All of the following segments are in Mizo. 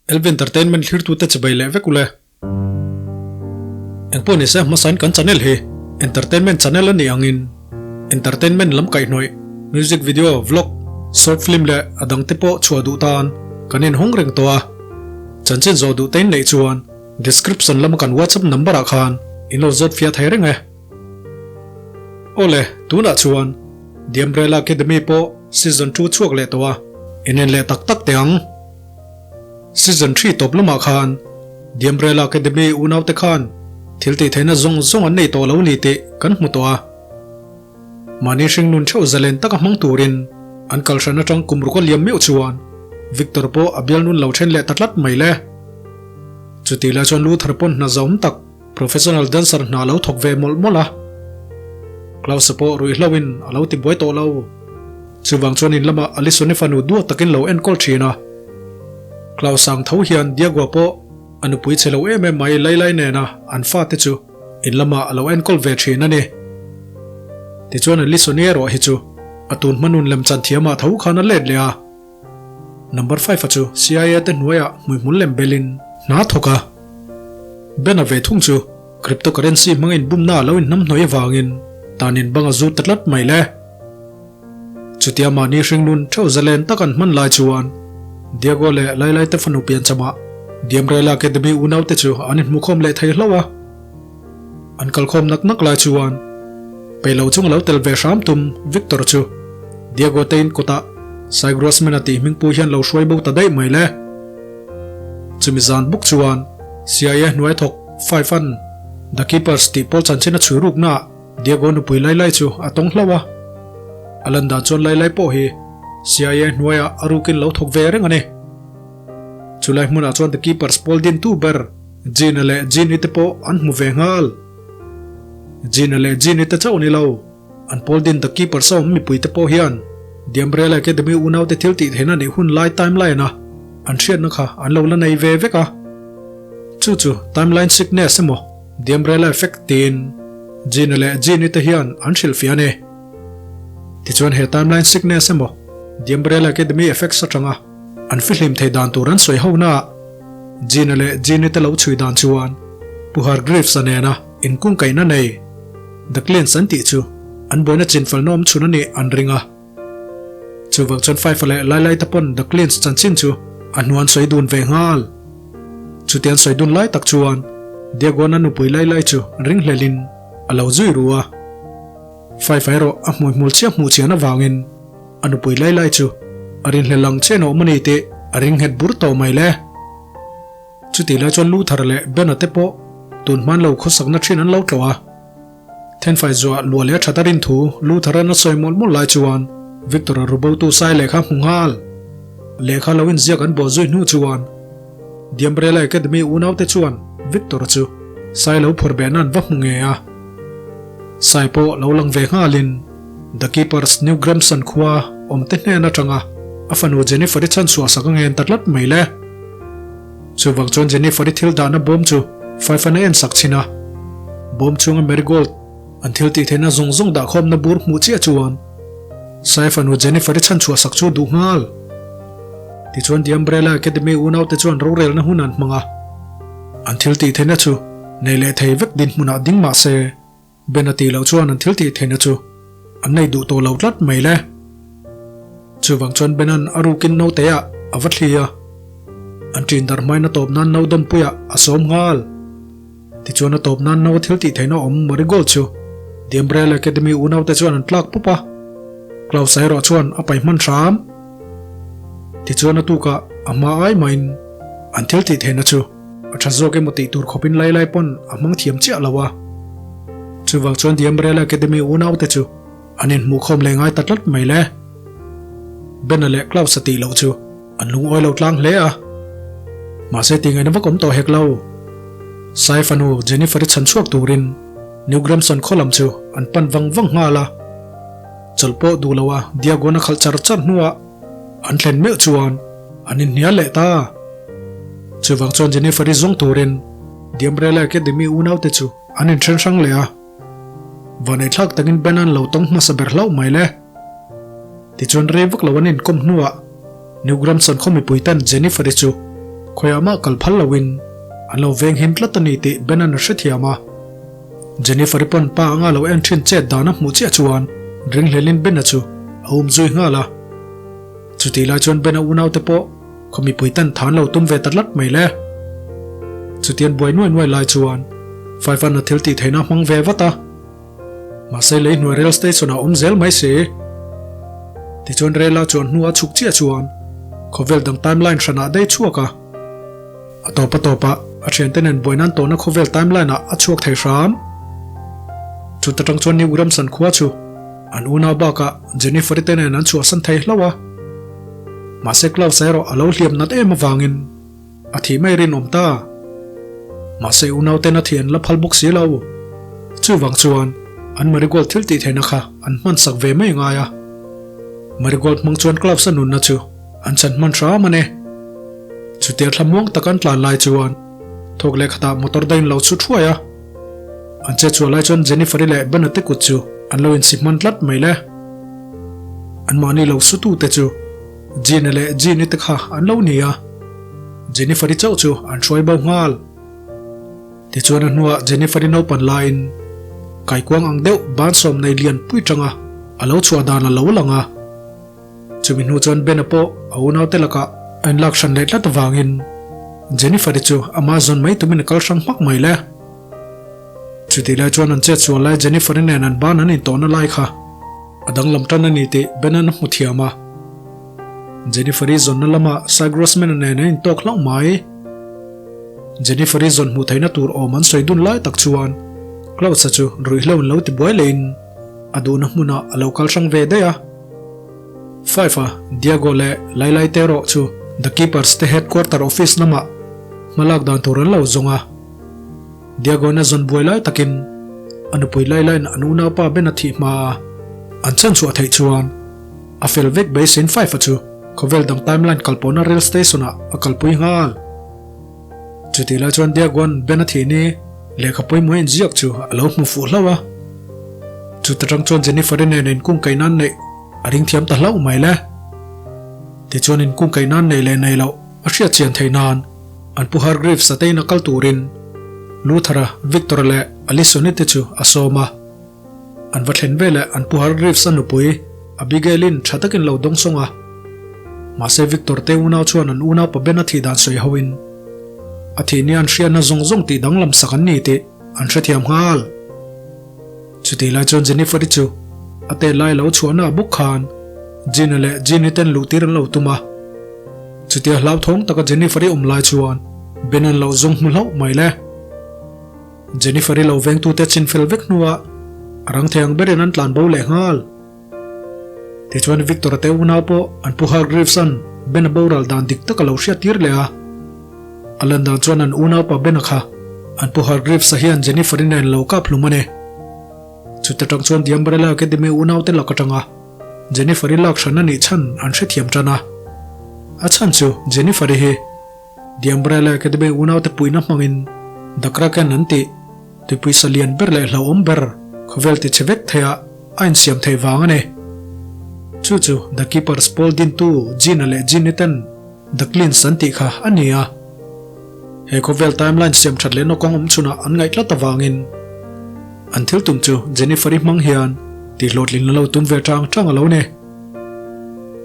Elv Entertainment thlirtute chibai leh vek ule. Engpawh nise hmasain kan channel hi entertainment channel a nih angin entertainment lam kaihhnawih music video, vlog, short film leh a dangte pawh chhuah duh tan kan inhawng reng tawh a. Chanchin zawh duh te in neih chuan description lama kan whatsapp number ah khan in lo zawt fiah thei reng e. Awle, tunah chuan The Umbrella Academy pawh season 2 chhuak leh tawh a, inen leh tak tak teh ang. Season 3 tawp lamah khan The Umbrella Academy unaute khan thil tih theihna zawng zawng an nei tawh lo ni tih kan hmu tawh a. Mahni hringnun theuh zalen taka hmang turin an kalhran atang kum ruk a liam meuh chuan Victor pawh a bialnun lo then leh ta tlat mai le. Chutih lai chuan Luther pawn hna zawm tak Professional dancer hna lo thawk ve mawlh mawlh a, Klaus-a pawh ruihhlo in a lo ti buai tawh lo. Chuvang chuan in lamah Alison-i fanu duat takin lo enkawl thin a. Klaus ang tho hian Diego-a pawh a nupui che lo em em mai Lailai nena an fate chu in lamah a lo enkawl ve thin a ni. Tichuan Alison-i erawh hi chu a tun hmanun lemchan thiamah tho khan a let leh a. Number 5 a chu CIA te hnuaiah hmuihmul lem belin hna thawk a. Ben-a ve thung chu cryptocurrency hmangin bumna a lo inhnamhnawih avangin tanin bang a zut ta tlat mai le. Chutia mahni hringnun theuh zalen tak an hman lai chuan Diego leh Lailai te fanu pianchama The Umbrella Academy unaute chu an inhmukhawm leh thei hlauh a. An kalkhawm nak nak lai chuan peilo chung a lo tel ve hram tum Victor chu Diego te in kawtah Cy Grossman a tih hmingpu hian lo hruai bo ta daih mai le. Chumi zan bawk chuan CIA hnuai thawk Five-a'n The Keepers tih pawl chanchin a chhui ruknaah Diego nupui Lailai chu a tawng hlauh a. A lan dan chuan Lailai pawh hi CIA hnuaiah a rukin lo thawk ve reng a ni. Chulai hmunah chuan The Keepers pawl dintu ber Gina leh Ginny te pawh an hmu ve nghal. Gina leh Ginny te chauh ni lo, an pawl din The Keepers a awm mipui te pawh hian The Umbrella Academy unaute thil tih theihna neih hun lai timeline a an hriatna kha an lo la nei ve vek a. Chu chu timeline sickness emaw The Umbrella Effect tiin Gina leh Ginny te hian an hrilhfiah a ni. Tichuan he timeline sickness emaw The Umbrella Academy Effects atanga An fihlim thei dan tur an sawi ho naah Gina leh Ginny te lo chhui dan chuan Pu Hargreaves-a nena inkungkaihna nei The Clients an tih chu an buaina chinfalna awm chhun a nih an ring a. Chuvang chuan Fife-a leh Lailai te pawn The Clients chanchin chu a hnu an sawi dun ve nghal. Chuti an sawi dun lai tak chuan Diego-a'n a nupui Lailai chu ringhlelin a lo zui ru a. Fife-a erawh a hmuihmul chiah hmuh chian avangin A nupui lai lai chu a rinhlel ang chen a awm a ni tih a ring nghet bur tawh mai le. Chutih lai chuan Luther leh Ben-a te pawh tun hman lo khawsakna thin an lo tlawh a. Thenfai zuah luah leh a that a rin thu Luther-a'n a sawi mawlh mawlh lai chuan Victor-a rubotu sai lehkha hmu nghal. Lehkha lo inziak an bawh zui hnu chuan The Umbrella Academy unaute chuan Victor-a chu sai lo phawrh behna an va hmu nge a. Sai pawh lo lang ve nghalin The Keepers New Gramson khua awmte hnen atanga a fanu Jennifer-i chhanchhuah sak a ngen ta tlat mai le. Chuvang chuan Jennifer-i thil dahna bawm chu Faifan a en sak chhin a. Bawm chhunga Marigold an thil tih theihna zawng zawng dahkhawmna bur hmuh chiah chuan Sai fanu Jennifer-i chhanchhuah sak chu duh nghal. Tichuan The Umbrella Academy unaute chuan rorelna hun an hmang a. An thil tih theihna chu nei leh thei vek dinhmunah ding mah se, Ben a tih loh chuan an thil tih theihna chu an nei duh tawh lo tlat mai le. Chuvang chuan Bena'n a rukin naute-ah a va thli a, an ṭin darh hmain a tawp nan naudawmpuiah a sawm nghal. Tichuan a tawp nan nau thil tih theihna awm Marigold chu The Umbrella Academy unaute chuan an tlak pup a, Klaus-a erawh chuan a pai hman hram. Tichuan a tukah a hma ai mahin an thil tih theihna chu a tha zawk emaw tih tur khawpin lai lai pawn a hmang thiam chiah lo a. Chuvang chuan The Umbrella Academy unaute chu an inhmuhkhawm leh ngai ta tlat mai le. Ben-a leh Klaus-a tih loh chu an lungawi lo tlang hle a. Mahse tih ngaihna vak awm tawh hek lo. Sai fanu Jennifer-i chhan chhuak turin New Gramson khaw lam chu an pan vang vang nghal a. Chawlh pawh duh lo a Diagon a khalh char char hnuah an thlen meuh chuan an inhnial leh ta. Chuvang chuan Jennifer-i zawng turin The Umbrella Academy unaute chu an inthen hrang leh a. Vaneihthlak takin Ben-a'n lo tawng hmasa ber hlauh mai le. Tichuan rei vak lo an inkawm hnuah New Gramson khaw mipui ten Jennifer-i chu Khawiah mah kal phal loin an lo veng him tlat a ni tih Ben-a'n a hrethiam a. Jennifer-i pawn pa anga lo en thin chet dan a hmuh chiah chuan ringhlelin Ben-a chu a um zui nghal a. Chutih lai chuan Ben-a unaute pawh khaw mipui ten than lo tum ve ta tlat mai le. Chutian buai nuai nuai lai chuan Five-a'n a thil tih theihna a hmang ve vat a. Mahse lei hnuai rail station ah awm zel mai si. Tichuan rail a chuan hnu a chhuk chiah chuan khawvel dang timeline hran ah dei chhuak a. A tawp a tawp ah a thiante nen buai nan tawhna khawvel timeline ah a chhuak thei hram. Chut atang chuan New Ramsan khua chu an unau bakah Jennifer-i te nen an chhuahsan thei hlauh a. Mahse Klaus-a erawh a lo hliam nat em avangin A thih mai rinawm ta. Mahse unauten a thih an la phal bawk si lo. Chuvang chuan an Marigold thil tih theihna kha an hman sak ve mai ngai a. Marigold hmang chuan Klaus-a nunna chu an chan hman hram a ni. Chutia thlamuang tak an tlan lai chuan thawk leh khatah motor dain lo chhu thuai a. An che chhuah lai chuan Jennifer-i leh Bena te kut chu an lo insi hman tlat mai le. Anmahni lo sutute chu Gina leh Jeannie te kha an lo ni a, Jennifer-i chauh chu an hruai bo nghal. Tichuan a hnuah Jennifer-i naupan laiin kaikuang ang deuh bansawm nei lian pui tanga a lo chhuah dan a lo lang a. Chumi hnu chuan Ben-a pawh a unaute lakah a inlak hran leh tlat avangin Jennifer-i chu ama zawn mai tumin a kal hrang hmak mai le. Chutih lai chuan an chet sual lai Jennifer-i nen an ban an intawhna lai kha a danglam tan a ni tih Ben-a'n a hmu thiam a. Jennifer-i zawnna lamah Cy Grossman-a nen an intawk hlauh mai. Jennifer-i zawn hmuh theihna tur awm an sawi dun lai tak chuan Klaus-a chu ruihhlo an lo ti buai lehin a duhna hmunah a lo kal hrang ve daih a. Five-a Diego leh Lailai te erawh chu The Keepers te headquarter office lamah hmalak dan tur an lo zawng a. Diagon a zawn buai lai takin a nupui Laila-in an unaupa Ben a thih hma a, an chan chhuah theih chuan a fel vek beisein Five-a chu khawvel dang timeline kalpawhna rail station-ah a kalpui nghal. Chutih lai chuan Diagon Ben a thih ni lehkha pawimawh inziak chu a lo hmu fuh hlauh a. Chuta tang chuan Jennifer-i nen inkungkaih nan neih a ring thiam ta hlauh mai le. Tichuan inkungkaih nan neih leh neih loh a hriat chian theih nan An pu Hargreaves a tein a kal turin Luther-a, Victor-a leh Alison-i te chu a sawm a. An va thlen veleh an pu Hargreaves a nupui Abigail-in tha takin lo dawng sawng a. Mahse Victor te unau chuan an unaupa Ben a thih dan sawi hoin a thih nia an hriatna zawng zawng tih danglam sak an ni tih an hrethiam nghal. Chutih lai chuan Jennifer-i chu a tet lai lo chhuahna a bawk khan Gina leh Jeannie ten luh tir an lo tum a. Chutia hlauthawng taka Jennifer-i awm lai chuan Ben an lo zawng hmu hlauh mai le. Jennifer-i lo vengtute chin fel vek hnuah a rang thei ang berin an tlan bo leh nghal. Tichuan Victor-a te unau pawh an pu Hargreaves-a'n Ben-a boral dan dik tak a lo hriat tir leh a. A lan dan chuan an unaupa Ben-a kha an pu Hargreaves-a hian Jennifer-i nen lo kap hlum a ni. Chuta tang chuan The Umbrella Academy unaute lak atanga Jennifer-i lak hran a nih chhan an hrethiam tan a. A chhan chu Jennifer-i hi The Umbrella Academy unaute puihna hmangin The Kraken an tih tuipui sa lian ber leh hlauhawm ber khawvel tichhe vek theiah a insiam theih vang a ni. Chu chu The Keepers pawl dintu Gina leh Ginny ten The Cleans an tih kha a ni a. He khawvel timeline siam that leh nawkawng awm chhunah an ngaih tlat avangin an thil tum chu Jennifer-i hmang hian tihhlawhtlin a lo tum ve tang tang a lo ni.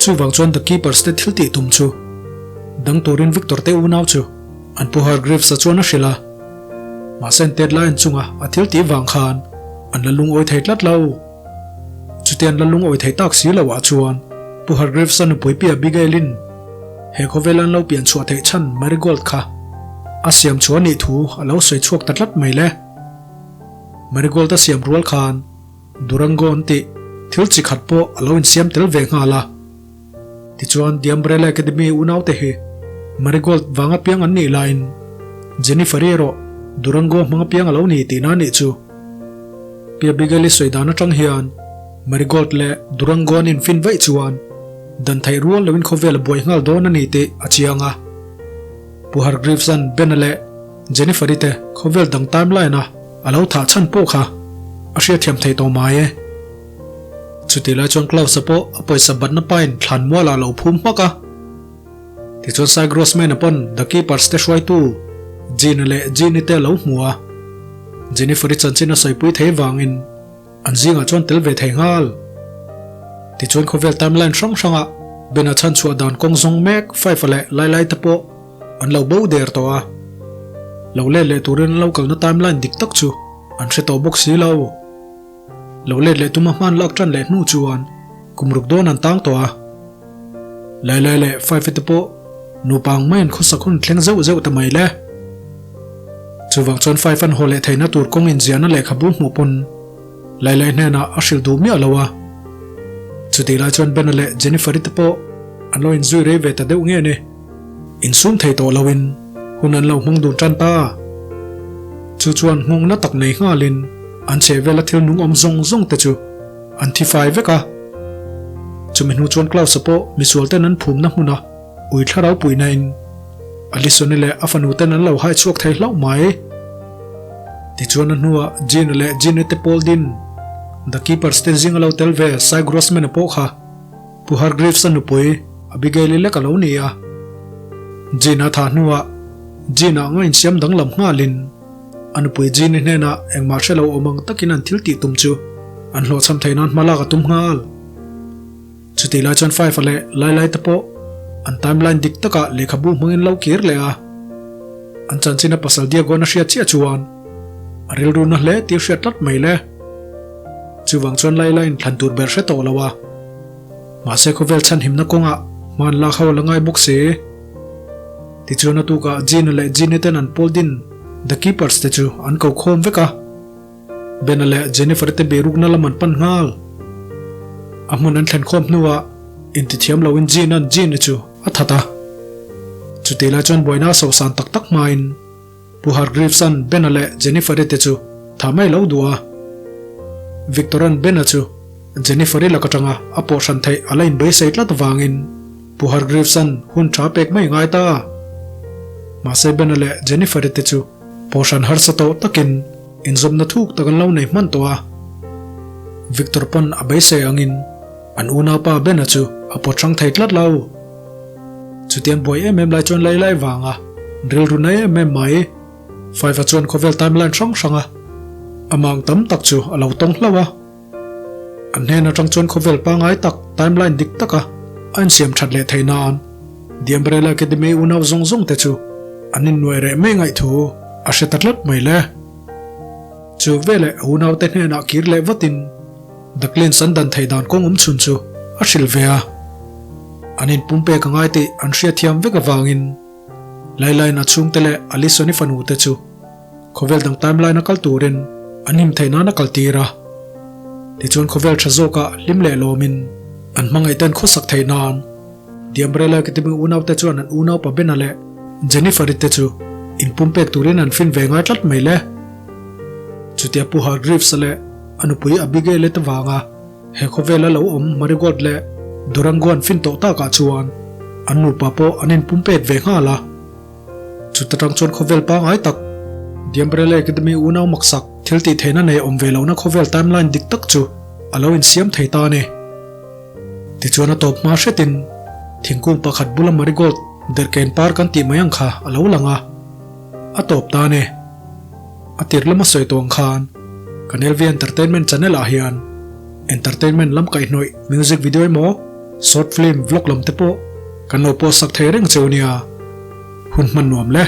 Chuvang chuan The Keepers te thil tih tum chu dang turin Victor te unau chu an pu Hargreaves-a chuan a hrilh a. Mahse an tet lai an chunga a thil tih vang khan an la lungawi thei tlat lo. Chutia an la lungawi thei tak si loh ah chuan Pu Hargreaves-a nupui pi Abigail-in he khawvela an lo pian chhuah theih chhan Marigold kha a siam chhuah anih thu a lo sawi chhuak ta tlat mai le. Marigold a siam rual khan Durango an tih thil chi khat pawh a lo insiam tel ve nghal a. Tichuan The Umbrella Academy unaute hi Marigold vang apiang an nih laiin Jennifer-i erawh Durango hmang apiang a lo ni tihna anih chu. Pi Abigail-i sawi dan atang hian Marigold leh Durango an infin vaih chuan dan theih rual loin khawvel a buai nghal dawn a ni tih a chiang a. Pu Hargreaves-a'n Ben-a leh Jennifer-i te khawvel dang timeline-a a lo thah chhan pawh kha a hriatthiam thei tawh mai e. Chutih lai chuan Klaus-a pawh a pawisa batna pain thlan mualah a lo phum hmak a. Tichuan Cy Grossman-a pawn The Keepers te hruaitu Gene leh Jeannie te a lo hmu a, Jennifer-i chanchin a sawipui thei vangin an zingah chuan tel ve thei nghal. Tichuan khawvel timeline hrang hrangah Ben-a chhanchhuah dan kawng zawng mek Five-a leh Lailai te pawh an lo bo der tawh a. Lo let leh turin an lo kalna timeline dik tak chu an hre tawh bawk si lo. Lo let leh tuma hman lak tan leh hnu chuan kum ruk dawn an tang tawh a. Lailai leh Five te pawh nupa ang mai an khawsak hun thleng zeuh zeuh ta mai le. Chuvang chuan Five an haw leh theihna tur kawng inziahna lehkhabu hmuh pawn Lailai hnenah a hrilh duh miah lo a. Chutih lai chuan Bena leh Jennifer-i te pawh an lo inzui rei ve ta deuh nge ni. Insum thei tawh loin hun an lo hmang dun tan ta. Chu chuan nghawngna tak nei nghalin an chhehvela thil nung awm zawng zawng te chu an thi fai vek a. Chumi hnu chuan Klaus-a pawh misual ten an phumna hmuna ui thlarau puihna in Alison-i leh a fanu ten an lo hai chhuak thei hlauh mai. Tichuan a hnuah Gene leh Gene-i te pawl din The Keepers te zinga lo tel ve Cy Grossman-a pawh kha Pu Hargreaves-a nupui Abigail-i lek a lo ni a. Gene-a thah hnuah Gene-ah ngaw insiam danglam nghalin a nupui Gene-i hnenah engmah hre lo awm ang takin an thil tih tum chu an hlawhchham theih nan hma lak a tum nghal. Chutih lai chuan Five-a leh Lailai te pawh an timeline dik takah lehkhabu hmangin lo kir leh a. An chanchin a pasal Diego-an a hriat chiah chuan a rilru na hle tih hriat tlat mai le. Chuvang chuan Laila in thlan tur ber hre tawh lo a. Mahse khawvel chhanhimna kawngah hman lak ho a la ngai bawk si. Tichuan a tukah Gina leh Genie ten an pawl din The Keepers te chu an ko khawm vek a. Bena leh Jennifer te beirukna lam an pan nghal. A hmun an thlen khawm hnuah intithiam loin Gina'n Genie chu a that a. Chutih lai chuan buaina a sosan tak tak hmain Pu Hargreaves-a'n Ben-a leh Jennifer-i te chu tha mai lo duh a. Victor-a'n Ben-a chu Jennifer-i lak atanga a pawh hran theih a la inbeisei tlat avangin Pu Hargreaves-a'n hun tha pek mai ngai ta. Mahse Ben-a leh Jennifer-i te chu pawh hran harsa tawh takin inzawmna thuk tak an lo nei hman tawh a. Victor pawn a beisei angin an unaupa Ben-a chu a pawt hrang thei tlat lo. Chutiang buai em em lai chuan lei lai vanga rilru na em em mai. Five-a chuan khawvel timeline hrang hranga amang tam tak chu a lo tawng hlauh a. An hnen atang chuan khawvel pangai tak timeline dik taka a insiam that leh theih nan The Umbrella Academy unau zawng zawng te chu an innuai reh mai ngaihthu a hre ta tlat mai le. Chu veleh a unaute hnenah kir leh vatin The Clans an dan theih dan kawng awm chhun chu a hrilh ve a. An inpumpek a ngai tih an hriatthiam vek avangin Laila-in a chhungte leh Alison-i fanu te chu khawvel dang timeline a kal turin an him theih nan a kal tir a. Tichuan khawvel tha zawkah hlim leh lawmin an hmangaih ten khawsak theih nan The Umbrella Academy unaute chuan an unaupa Bena leh Jennifer-i te chu inpumpek turin an fin ve ngai tlat mai le. Chutia Pu Hargreaves-a leh a nupui Abigail-i te vanga he khawvela lo awm Marigold leh Durango an fin tawh takah chuan an nupa pawh an inpumpek ve nghal a. Chuta tang chuan khawvel pangngai tak, The Umbrella Academy unau maksak thil tih theihna nei awm ve lohna khawvel timeline dik tak chu a lo insiam thei ta a ni. Tichuan a tawp hma hretin thingkung pakhat bula Marigold derhken par kan tih mai ang kha a lo lang a, a tawp ta a ni. A tir lama sawi tawh ang khan kan LV Entertainment channel ah hian entertainment lam kaihhnawih music video emaw short film vlog lam te pawh kan lo post sak thei reng cheu nia. Hun hman nuam le.